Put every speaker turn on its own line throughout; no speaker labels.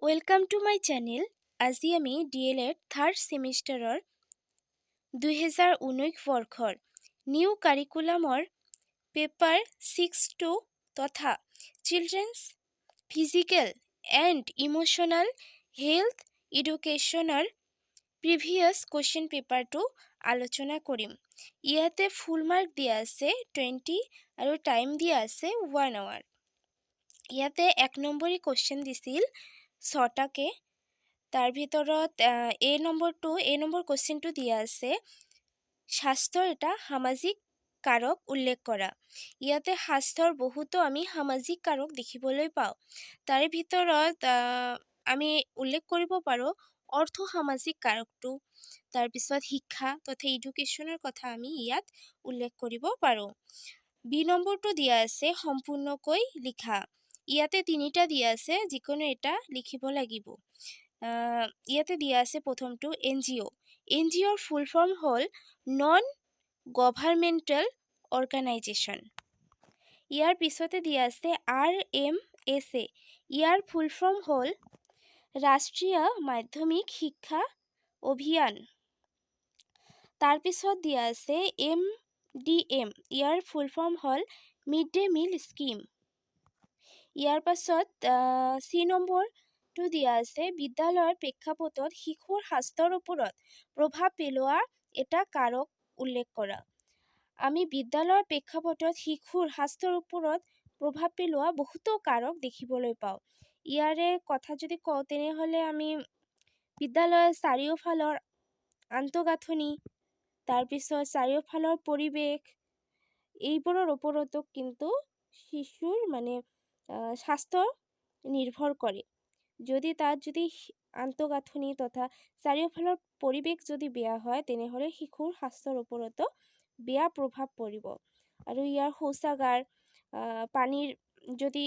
Welcome to my channel. আজি আমি D L Ed third ছেমিষ্টাৰৰ 2019 বৰ্ষৰ নিউ কাৰিকুলামৰ পেপাৰ 6-2 তথা Children's Physical and Emotional Health এডুকেশ্যনৰ previous question পেপাৰটো আলোচনা কৰিম। ইয়াতে ফুল মাৰ্ক দিয়া আছে 20 আৰু টাইম দিয়া আছে 1 আৱাৰ। ইয়াতে 1 নম্বৰী কুৱেশ্যন দিছিল ছটাকে। তাৰ ভিতৰত এ নম্বৰ কুৱেশ্যনটো দিয়া আছে, স্বাস্থ্যৰ এটা সামাজিক কাৰক উল্লেখ কৰা। ইয়াতে স্বাস্থ্যৰ বহুতো আমি সামাজিক কাৰক দেখিবলৈ পাওঁ। তাৰে ভিতৰত আমি উল্লেখ কৰিব পাৰোঁ অৰ্থ সামাজিক কাৰকটো, তাৰপিছত শিক্ষা তথা এডুকেশ্যনৰ কথা আমি ইয়াত উল্লেখ কৰিব পাৰোঁ। বি নম্বৰটো দিয়া আছে, সম্পূৰ্ণকৈ লিখা। ইয়াতে তিনিটা দিয়া আছে, যিকোনো এটা লিখিব লাগিব। ইয়াতে দিয়া আছে প্ৰথমটো এন জি অ'। এন জি অ'ৰ ফুল ফৰ্ম হ'ল নন গভাৰ্মেণ্টেল অৰ্গেনাইজেশ্যন। ইয়াৰ পিছতে দিয়া আছে আৰ এম এছ এ। ইয়াৰ ফুল ফৰ্ম হ'ল ৰাষ্ট্ৰীয় মাধ্যমিক শিক্ষা অভিযান। তাৰপিছত দিয়া আছে এম ডি এম। ইয়াৰ ফুল ফৰ্ম হ'ল মিড ডে মিল স্কিম। ইয়াৰ পাছত চি নম্বৰটো দিয়া আছে, বিদ্যালয়ৰ প্ৰেক্ষাপটত শিশুৰ স্বাস্থ্যৰ ওপৰত প্ৰভাৱ পেলোৱা এটা কাৰক উল্লেখ কৰা। আমি বিদ্যালয়ৰ প্ৰেক্ষাপটত শিশুৰ স্বাস্থ্যৰ ওপৰত প্ৰভাৱ পেলোৱা বহুতো কাৰক দেখিবলৈ পাওঁ। ইয়াৰে কথা যদি কওঁ, তেনেহ'লে আমি বিদ্যালয়ৰ চাৰিওফালৰ আন্তঃগাঁথনি, তাৰপিছত চাৰিওফালৰ পৰিৱেশ, এইবোৰৰ ওপৰতো কিন্তু শিশুৰ মানে স্বাস্থ্য নিৰ্ভৰ কৰে। যদি তাত যদি আন্তঃগাঁথনি তথা চাৰিওফালৰ পৰিৱেশ যদি বেয়া হয়, তেনেহ'লে শিশুৰ স্বাস্থ্যৰ ওপৰতো বেয়া প্ৰভাৱ পৰিব। আৰু ইয়াৰ শৌচাগাৰ, পানীৰ যদি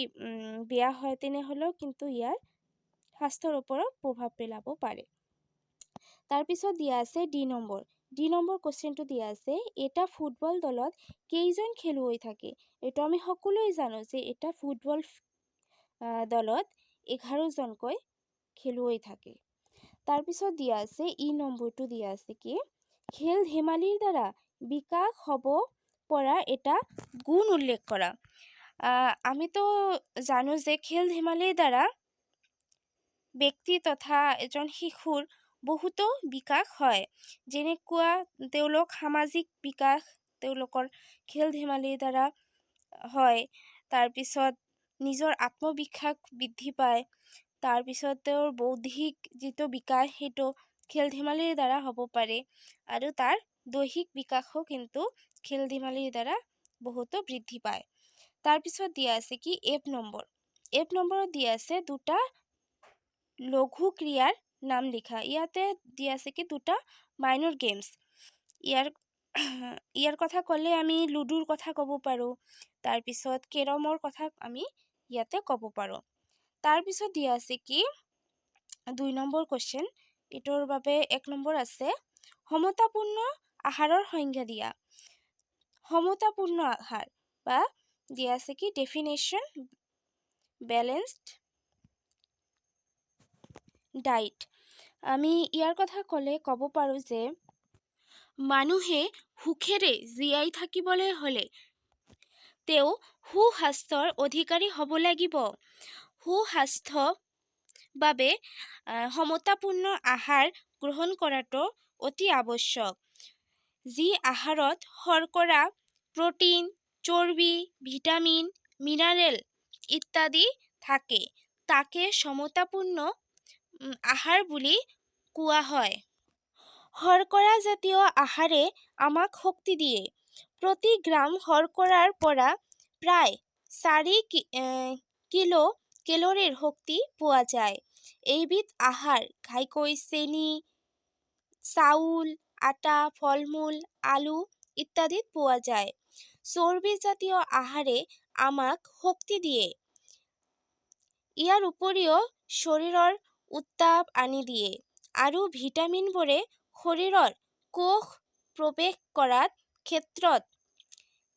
বেয়া হয়, তেনেহ'লেও কিন্তু ইয়াৰ স্বাস্থ্যৰ ওপৰত প্ৰভাৱ পেলাব পাৰে। তাৰপিছত দিয়া আছে ডি নম্বৰ। ডি নম্বৰ কুৱেশ্যনটো দিয়া আছে, এটা ফুটবল দলত কেইজন খেলুৱৈ থাকে? এইটো আমি সকলোৱে জানো যে এটা ফুটবল দলত 11জনকৈ খেলুৱৈ থাকে। তাৰপিছত দিয়া আছে ই নম্বৰটো দিয়া আছে কি, খেল ধেমালিৰ দ্বাৰা বিকাশ হ'ব পৰা এটা গুণ উল্লেখ কৰা। আমিতো জানো যে খেল ধেমালিৰ দ্বাৰা ব্যক্তি তথা এজন শিশুৰ বহুতো বিকাশ হয়। যেনেকুৱা তেওঁলোক সামাজিক বিকাশ তেওঁলোকৰ খেল ধেমালিৰ দ্বাৰা হয়, তাৰপিছত নিজৰ আত্মবিশ্বাস বৃদ্ধি পায়, তাৰপিছত তেওঁৰ বৌদ্ধিক যিটো বিকাশ, সেইটো খেল ধেমালিৰ দ্বাৰা হ'ব পাৰে আৰু তাৰ দৈহিক বিকাশো কিন্তু খেল ধেমালিৰ দ্বাৰা বহুতো বৃদ্ধি পায়। তাৰপিছত দিয়া আছে কি, এফ নম্বৰ। এফ নম্বৰত দিয়া আছে, দুটা লঘু ক্ৰীড়াৰ নাম লিখা। ইয়াতে দিয়া আছে কি, দুটা মাইনৰ গেমছ। ইয়াৰ ইয়াৰ কথা ক'লে আমি লুডুৰ কথা ক'ব পাৰোঁ, তাৰপিছত কেৰমৰ কথা আমি ইয়াতে ক'ব পাৰোঁ। তাৰপিছত দিয়া আছে কি, 2 নম্বৰ কুৱেশ্যন, এইটোৰ বাবে 1 নম্বৰ আছে, সমতাপূৰ্ণ আহাৰৰ সংজ্ঞা দিয়া। সমতাপূৰ্ণ আহাৰ বা দিয়া আছে কি, ডেফিনেশ্যন বেলেঞ্চড ডাইট। আমি ইয়াৰ কথা ক'লে ক'ব পাৰোঁ যে মানুহে সুখেৰে জীয়াই থাকিবলৈ হ'লে তেওঁ সুস্বাস্থ্যৰ অধিকাৰী হ'ব লাগিব। সুস্বাস্থ্য বাবে সমতাপূৰ্ণ আহাৰ গ্ৰহণ কৰাটো অতি আৱশ্যক। যি আহাৰত শৰ্কৰা, প্ৰ'টিন, চৰ্বি, ভিটামিন, মিনাৰেল ইত্যাদি থাকে, তাকে সমতাপূৰ্ণ আহাৰ বুলি কোৱা হয়। শৰ্কৰা জাতীয় আহাৰে আমাক শক্তি দিয়ে। প্ৰতি গ্ৰাম শৰ্কৰাৰ পৰা প্ৰায় 4 কিলো কেলৰিৰ শক্তি পোৱা যায়। এইবিধ আহাৰ ঘাইকৈ চেনি, চাউল, আটা, ফল-মূল, আলু ইত্যাদিত পোৱা যায়। চৰ্বিজাতীয় আহাৰে আমাক শক্তি দিয়ে। ইয়াৰ উপৰিও শৰীৰৰ উত্তাপ আনি দিয়ে আৰু ভিটামিনবোৰে শৰীৰৰ কোষ প্ৰৱেশ কৰাৰ ক্ষেত্ৰত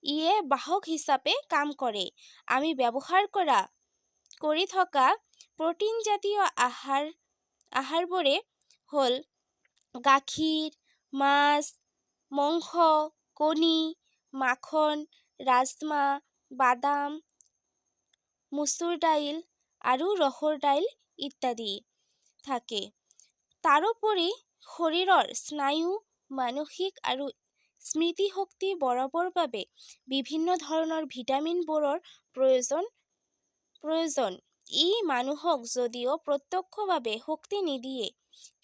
ইয়ে বাহক হিচাপে কাম কৰে। আমি ব্যৱহাৰ কৰি থকা প্ৰ'টিনজাতীয় আহাৰবোৰে হ'ল গাখীৰ, মাছ, মাংস, কণী, মাখন, ৰাজমাহ, বাদাম, মচুৰ দাইল আৰু ৰহৰ দাইল ইত্যাদি থাকে। তাৰোপৰি শৰীৰৰ স্নায়ু, মানসিক আৰু স্মৃতিশক্তি বঢ়াবৰ বাবে বিভিন্ন ধৰণৰ ভিটামিনবোৰৰ প্ৰয়োজন। ই মানুহক যদিও প্ৰত্যক্ষভাৱে শক্তি নিদিয়ে,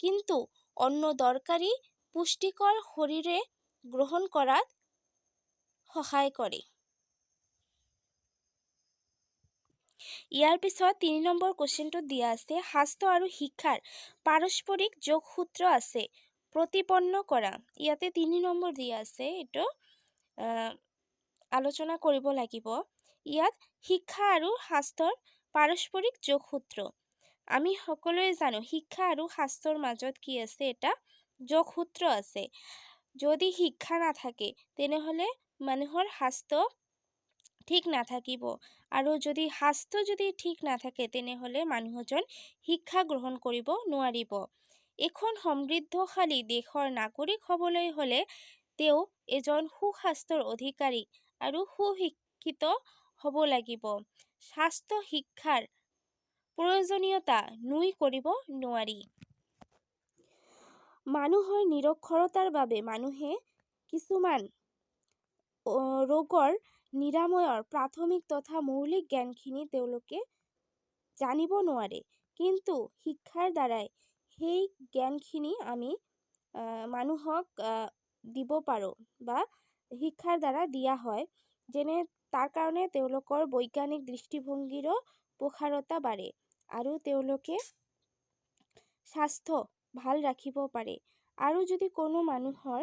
কিন্তু অন্য দৰকাৰী পুষ্টিকৰ শৰীৰে গ্ৰহণ কৰাত সহায় কৰে। ইয়াৰ পিছত 3 নম্বৰ কুৱেশ্যনটোত দিয়া আছে, স্বাস্থ্য আৰু শিক্ষাৰ পাৰস্পৰিক যোগসূত্ৰ আছে প্ৰতিপন্ন কৰা। ইয়াতে 3 নম্বৰ দিয়া আছে, এইটো আলোচনা কৰিব লাগিব। ইয়াত শিক্ষা আৰু স্বাস্থ্যৰ পাৰস্পৰিক যোগসূত্ৰ, আমি সকলোৱে জানো শিক্ষা আৰু স্বাস্থ্যৰ মাজত কি আছে, এটা যোগসূত্ৰ আছে। যদি শিক্ষা নাথাকে, তেনেহ'লে মানুহৰ স্বাস্থ্য ঠিক নাথাকিব আৰু যদি স্বাস্থ্য যদি ঠিক নাথাকে, তেনেহ'লে মানুহজন শিক্ষা গ্ৰহণ কৰিব নোৱাৰিব। এখন সমৃদ্ধশালী দেশৰ নাগৰিক হ'বলৈ হ'লে তেওঁ এজন সুস্বাস্থ্যৰ অধিকাৰী আৰু সুশিক্ষিত হ'ব লাগিব। স্বাস্থ্য শিক্ষাৰ প্ৰয়োজনীয়তা নুই কৰিব নোৱাৰি। মানুহৰ নিৰক্ষৰতাৰ বাবে মানুহে কিছুমান ৰোগৰ নিৰাময়ৰ প্ৰাথমিক তথা মৌলিক জ্ঞানখিনি তেওঁলোকে জানিব নোৱাৰে। কিন্তু শিক্ষাৰ দ্বাৰাই সেই জ্ঞানখিনি আমি মানুহক দিব পাৰোঁ বা শিক্ষাৰ দ্বাৰা দিয়া হয়। যেনে তাৰ কাৰণে তেওঁলোকৰ বৈজ্ঞানিক দৃষ্টিভংগীৰো প্ৰসাৰতা বাঢ়ে আৰু তেওঁলোকে স্বাস্থ্য ভাল ৰাখিব পাৰে। আৰু যদি কোনো মানুহৰ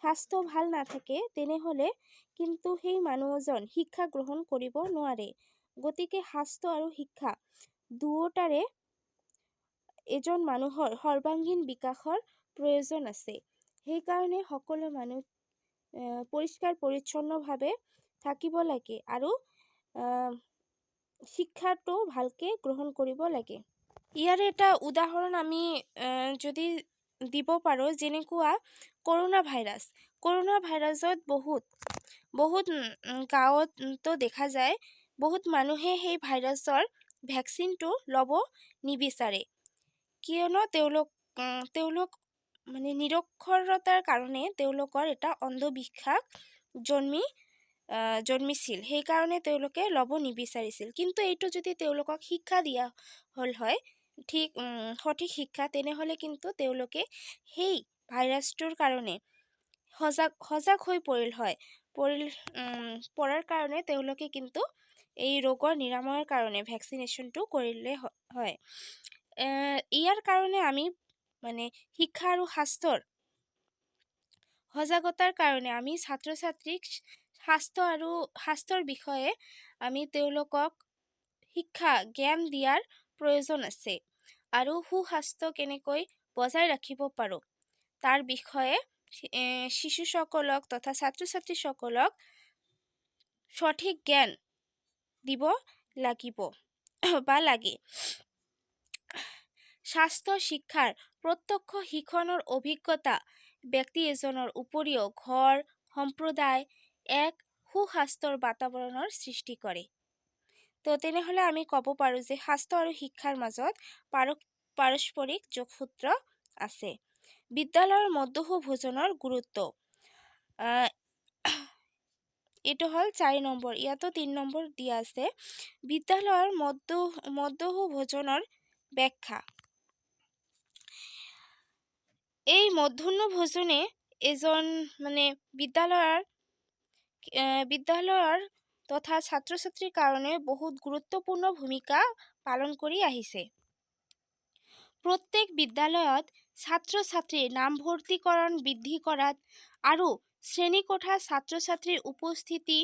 স্বাস্থ্য ভাল নাথাকে, তেনেহ'লে কিন্তু সেই মানুহজন শিক্ষা গ্ৰহণ কৰিব নোৱাৰে। গতিকে স্বাস্থ্য আৰু শিক্ষা দুয়োটাৰে এজন মানুহৰ সৰ্বাংগীন বিকাশৰ প্ৰয়োজন আছে। সেইকাৰণে সকলো মানুহ পৰিষ্কাৰ পৰিচ্ছন্নভাৱে থাকিব লাগে আৰু শিক্ষাটো ভালকৈ গ্ৰহণ কৰিব লাগে। ইয়াৰ এটা উদাহৰণ আমি যদি দিব পাৰোঁ, যেনেকুৱা কৰোণা ভাইৰাছ। কৰোণা ভাইৰাছত বহুত বহুত গাঁৱতো দেখা যায়, বহুত মানুহে সেই ভাইৰাছৰ ভেকচিনটো ল'ব নিবিচাৰে। কিয়নো তেওঁলোক মানে নিৰক্ষৰতাৰ কাৰণে তেওঁলোকৰ এটা অন্ধবিশ্বাস জন্মিছিল। সেইকাৰণে তেওঁলোকে ল'ব নিবিচাৰিছিল। কিন্তু এইটো যদি তেওঁলোকক শিক্ষা দিয়া হ'ল হয়, ঠিক সঠিক শিক্ষা, তেনেহ'লে কিন্তু তেওঁলোকে সেই ভাইৰাছটোৰ কাৰণে সজাগ হৈ পৰিল হয়। পৰাৰ কাৰণে তেওঁলোকে কিন্তু এই ৰোগৰ নিৰাময়ৰ কাৰণে ভেকচিনেশ্যনটো কৰিলে হয়। ইয়াৰ কাৰণে আমি মানে শিক্ষা আৰু স্বাস্থ্যৰ সজাগতাৰ কাৰণে আমি ছাত্ৰ ছাত্ৰীক স্বাস্থ্য আৰু স্বাস্থ্যৰ বিষয়ে আমি তেওঁলোকক শিক্ষা জ্ঞান দিয়াৰ প্ৰয়োজন আছে আৰু সুস্বাস্থ্য কেনেকৈ বজাই ৰাখিব পাৰোঁ, তাৰ বিষয়ে শিশুসকলক তথা ছাত্ৰ ছাত্ৰীসকলক সঠিক জ্ঞান দিব লাগিব বা লাগে। স্বাস্থ্য শিক্ষাৰ প্ৰত্যক্ষ শিক্ষণৰ অভিজ্ঞতা ব্যক্তি এজনৰ উপৰিও ঘৰ, সম্প্ৰদায় এক সুস্বাস্থ্যৰ বাতাবৰণৰ সৃষ্টি কৰে। তো তেনেহ'লে আমি ক'ব পাৰোঁ যে স্বাস্থ্য আৰু শিক্ষাৰ মাজত পাৰস্পৰিক যোগসূত্ৰ আছে। বিদ্যালয়ৰ মধ্যাহ্ন ভোজনৰ গুৰুত্ব, এইটো হ'ল 4 নম্বৰ। ইয়াতো 3 নম্বৰ দিয়া আছে। বিদ্যালয়ৰ মধ্যাহ্ন ভোজনৰ ব্যাখ্যা। এই মধ্যাহ্ন ভোজনে এজন মানে বিদ্যালয়ৰ তথা ছাত্ৰ ছাত্ৰীৰ কাৰণে বহুত গুৰুত্বপূৰ্ণ ভূমিকা পালন কৰি আহিছে। প্ৰত্যেক বিদ্যালয়ত ছাত্ৰ ছাত্ৰীৰ নামভৰ্তিকৰণ বৃদ্ধি কৰাত আৰু শ্ৰেণীকোঠাত ছাত্ৰ ছাত্ৰীৰ উপস্থিতি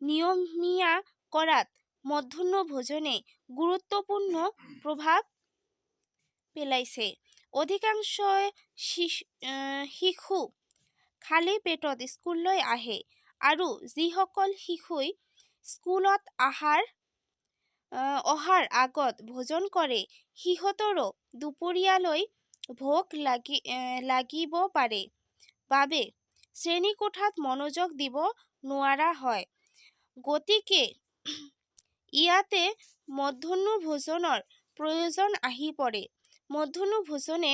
নিয়মীয়া কৰাত মধ্যাহ্ন ভোজনে গুৰুত্বপূৰ্ণ প্ৰভাৱ পেলাইছে। অধিকাংশ শিশু খালী পেটত স্কুললৈ আহে আৰু যিসকল শিশুই স্কুলত আহাৰ অহাৰ আগত ভোজন কৰে, সিহঁতৰো দুপৰীয়ালৈ ভোক লাগিব পাৰে বাবে শ্ৰেণীকোঠাত মনোযোগ দিব নোৱাৰা হয়। গতিকে ইয়াতে মধ্যাহ্ন ভোজনৰ প্ৰয়োজন আহি পৰে। মধ্যাহ্ন ভোজনে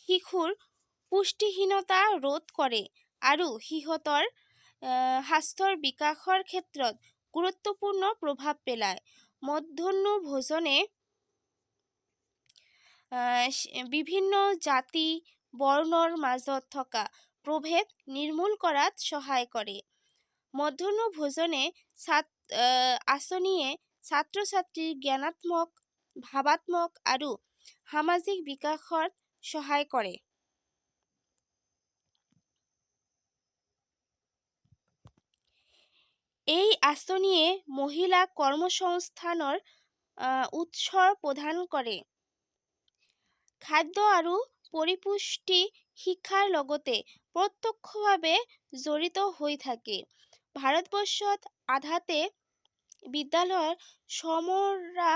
শিশুৰ পুষ্টিহীনতা ৰোধ কৰে আৰু সিহঁতৰ স্বাস্থ্যৰ বিকাশৰ ক্ষেত্ৰত গুৰুত্বপূৰ্ণ প্ৰভাৱ পেলায়। মধ্যাহ্ন ভোজনে বিভিন্ন জাতি বৰ্ণৰ মাজত থকা প্ৰভেদ নিৰ্মূল কৰাত সহায় কৰে। মধ্যাহ্ন ভোজনে আঁচনিয়ে ছাত্ৰ ছাত্ৰীৰ জ্ঞানাত্মক, ভাৱাত্মক আৰু সামাজিক বিকাশত সহায় কৰে। এই আঁচনিয়ে মহিলাক কৰ্মসংস্থানৰ উৎস প্ৰদান কৰে। খাদ্য আৰু পৰিপুষ্টি শিক্ষাৰ লগতে প্ৰত্যক্ষভাৱে জড়িত হৈ থাকে। ভাৰতবৰ্ষত আধাতে বিদ্যালয়ৰ সামৰা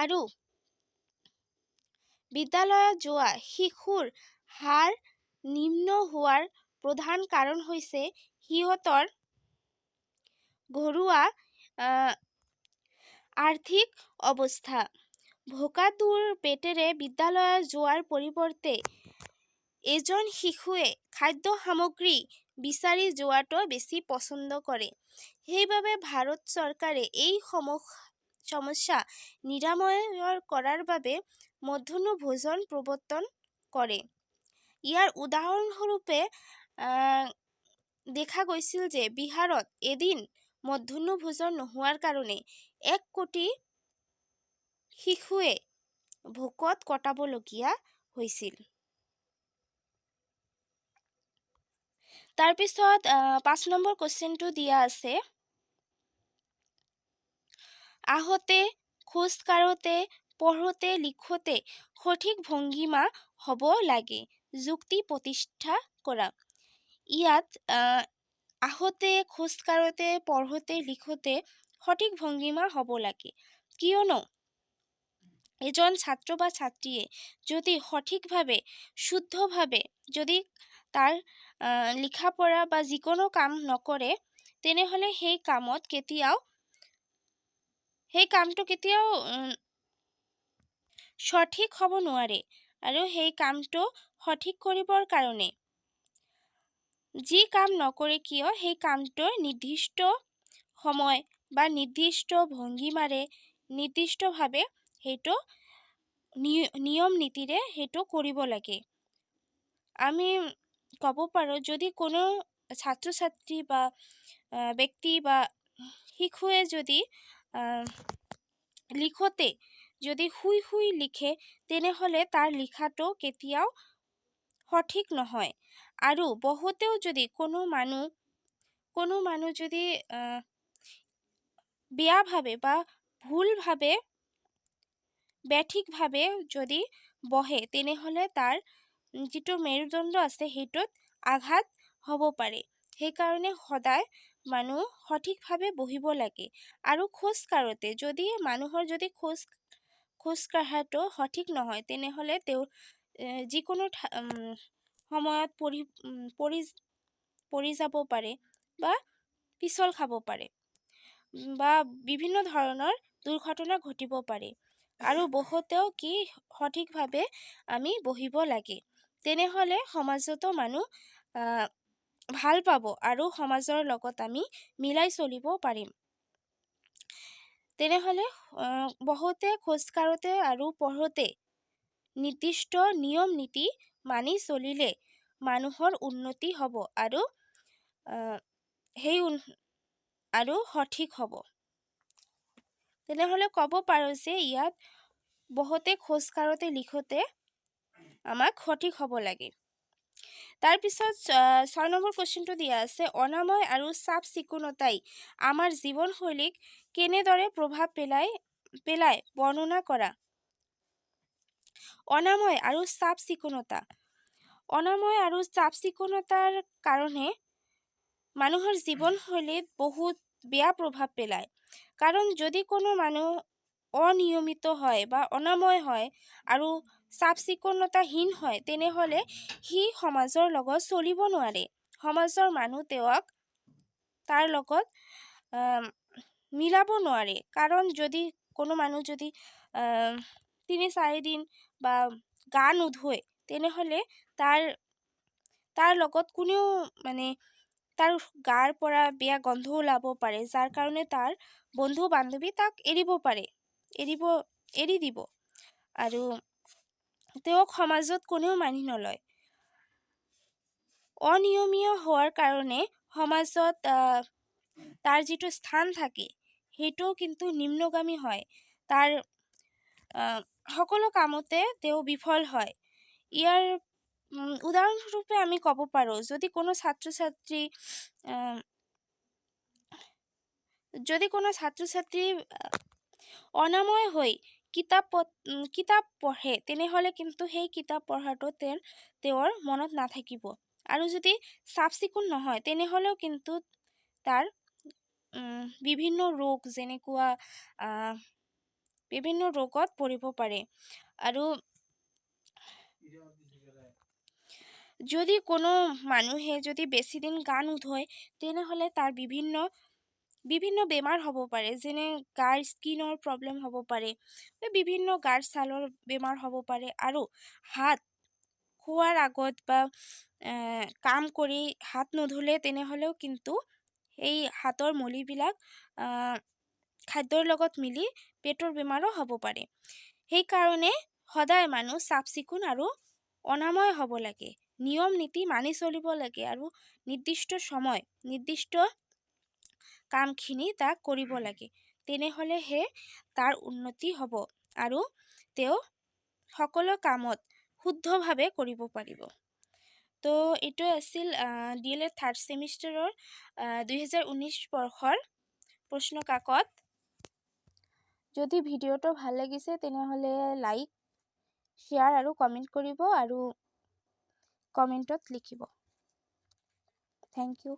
আৰু বিদ্যালয়ত যোৱা শিশুৰ হাৰ নিম্ন হোৱাৰ প্ৰধান কাৰণ হৈছে সিহঁতৰ ঘৰুৱা আৰ্থিক অৱস্থা। ভোকাতুৰ পেটেৰে বিদ্যালয়ত যোৱাৰ পৰিৱৰ্তে এজন শিশুৱে খাদ্য সামগ্ৰী বিচাৰি যোৱাটো বেছি পচন্দ কৰে। সেইবাবে ভাৰত চৰকাৰে এই সমস্যা নিৰাময় কৰাৰ বাবে মধ্যাহ্ন ভোজন প্ৰৱৰ্তন কৰে। ইয়াৰ উদাহৰণস্বৰূপে দেখা গৈছিল যে বিহাৰত এদিন মধ্যাহ্ন ভোজন নোহোৱাৰ কাৰণে 1 কোটি শিশুৱে ভোকত কটাবলগীয়া হৈছিল। তাৰপিছত 5 নম্বৰ কুৱেশ্যনটো দিয়া আছে, আহোঁতে, খোজ কাঢ়োতে, পঢ়োঁতে, লিখোঁতে সঠিক ভংগীমা হ'ব লাগে, যুক্তি প্ৰতিষ্ঠা কৰা। ইয়াত আহোঁতে, খোজ কাঢ়োতে, পঢ়োঁতে, লিখোঁতে সঠিক ভংগীমা হ'ব লাগে, কিয়নো এজন ছাত্ৰ বা ছাত্ৰীয়ে যদি সঠিকভাৱে, শুদ্ধভাৱে যদি তাৰ লিখা পঢ়া বা যিকোনো কাম নকৰে, তেনেহ'লে সেই কামত কেতিয়াও, সেই কামটো কেতিয়াও সঠিক হ'ব নোৱাৰে। আৰু সেই কামটো সঠিক কৰিবৰ কাৰণে যি কাম নকৰে কিয়, সেই কামটো নিৰ্দিষ্ট সময় বা নিৰ্দিষ্ট ভংগীমাৰে, নিৰ্দিষ্টভাৱে সেইটো নিয়ম নীতিৰে সেইটো কৰিব লাগে। আমি ক'ব পাৰোঁ, যদি কোনো ছাত্ৰ ছাত্ৰী বা ব্যক্তি বা শিশুৱে যদি লিখোঁতে যদি শুই শুই লিখে, তেনেহ'লে তাৰ লিখাটো কেতিয়াও সঠিক নহয়। আৰু বহুতেও যদি কোনো মানুহ যদি বেয়াভাৱে বা ভুলভাৱে, বেঠিকভাৱে যদি বহে, তেনেহ'লে তাৰ যিটো মেৰুদণ্ড আছে, সেইটোত আঘাত হ'ব পাৰে। সেইকাৰণে সদায় মানুহ সঠিকভাৱে বহিব লাগে। আৰু খোজ কাঢ়োতে যদি মানুহৰ যদি খোজ কঢ়াটো সঠিক নহয়, তেনেহ'লে তেওঁ যিকোনো সময়ত পৰি পৰি পৰি যাব পাৰে বা পিছল খাব পাৰে বা বিভিন্ন ধৰণৰ দুৰ্ঘটনা ঘটিব পাৰে। আৰু বহুতেও কি সঠিকভাৱে আমি বহিব লাগে, তেনেহ'লে সমাজতো মানুহ ভাল পাব আৰু সমাজৰ লগত আমি মিলাই চলিব পাৰিম। তেনেহ'লে বহুতে খোজ কাঢ়োতে আৰু পঢ়োঁতে নিৰ্দিষ্ট নিয়ম নীতি মানি চলিলে মানুহৰ উন্নতি হ'ব আৰু সেই আৰু সঠিক হ'ব। তেনেহ'লে ক'ব পাৰোঁ যে ইয়াত বহুতে খোজ কাঢ়োতে, লিখোঁতে আমাক সঠিক হ'ব লাগে। তাৰপিছত 6 নম্বৰ কুৱেশ্যনটো দিয়া আছে, অনাময় আৰু চাফ চিকুণতাই আমাৰ জীৱনশৈলীক কেনেদৰে প্ৰভাৱ পেলায় বৰ্ণনা কৰা। অনাময় আৰু চাফ চিকুণতা। অনাময় আৰু চাফ চিকুণতাৰ কাৰণে মানুহৰ জীৱনশৈলীত বহুত বেয়া প্ৰভাৱ পেলায়। কাৰণ যদি কোনো মানুহ অনিয়মিত হয় বা অনাময় হয় আৰু চাফ চিকুণতাহীন হয়, তেনেহ'লে সি সমাজৰ লগত চলিব নোৱাৰে। সমাজৰ মানুহ তেওঁক তাৰ লগত মিলাব নোৱাৰে। কাৰণ যদি কোনো মানুহ যদি 3-4 দিন বা গা নোধোৱে, তেনেহ'লে তাৰ তাৰ লগত কোনেও মানে তাৰ গাৰ পৰা বেয়া গন্ধ ওলাব পাৰে, যাৰ কাৰণে তাৰ বন্ধু বান্ধৱী তাক এৰিব পাৰে, এৰি দিব আৰু তেওঁক সমাজত কোনেও মানি নলয়। অনিয়মীয়া হোৱাৰ কাৰণে সমাজত তাৰ যিটো স্থান থাকে, সেইটোও কিন্তু নিম্নগামী হয়। তাৰ সকলো কামতে তেওঁ বিফল হয়। ইয়াৰ উদাহৰণস্বৰূপে আমি ক'ব পাৰোঁ, যদি কোনো ছাত্ৰ ছাত্ৰী অনাময় হৈ কিতাপ পঢ়ে, তেনেহ'লে কিন্তু সেই কিতাপ পঢ়াটো তেওঁৰ মনত নাথাকিব। আৰু যদি চাফ চিকুণ নহয়, তেনেহ'লেও কিন্তু তাৰ বিভিন্ন ৰোগ, যেনেকুৱা বিভিন্ন ৰোগত পৰিব পাৰে। আৰু যদি কোনো মানুহে যদি বেছিদিন গা নোধোৱে, তেনেহ'লে তাৰ বিভিন্ন বিভিন্ন বেমাৰ হ'ব পাৰে, যেনে গাৰ স্কিনৰ প্ৰব্লেম হ'ব পাৰে, বিভিন্ন গাৰ ছালৰ বেমাৰ হ'ব পাৰে। আৰু হাত খোৱাৰ আগত বা কাম কৰি হাত নুধুলে, তেনেহ'লেও কিন্তু এই হাতৰ মলিবিলাক খাদ্যৰ লগত মিলি পেটৰ বেমাৰো হ'ব পাৰে। সেইকাৰণে সদায় মানুহ চাফ চিকুণ আৰু অনাময় হ'ব লাগে, নিয়ম নীতি মানি চলিব লাগে আৰু নিৰ্দিষ্ট সময় নিৰ্দিষ্ট কামখিনি তাক কৰিব লাগে। তেনেহ'লেহে তাৰ উন্নতি হ'ব আৰু তেওঁ সকলো কামত শুদ্ধভাৱে কৰিব পাৰিব। তো এইটোৱে আছিল ডি.এল.এড থাৰ্ড ছেমিষ্টাৰৰ 2019 বৰ্ষৰ প্ৰশ্ন কাকত। যদি ভিডিঅ'টো ভাল লাগিছে, তেনেহ'লে লাইক, শ্বেয়াৰ আৰু কমেণ্ট কৰিব আৰু কমেণ্টত লিখিব। Thank you.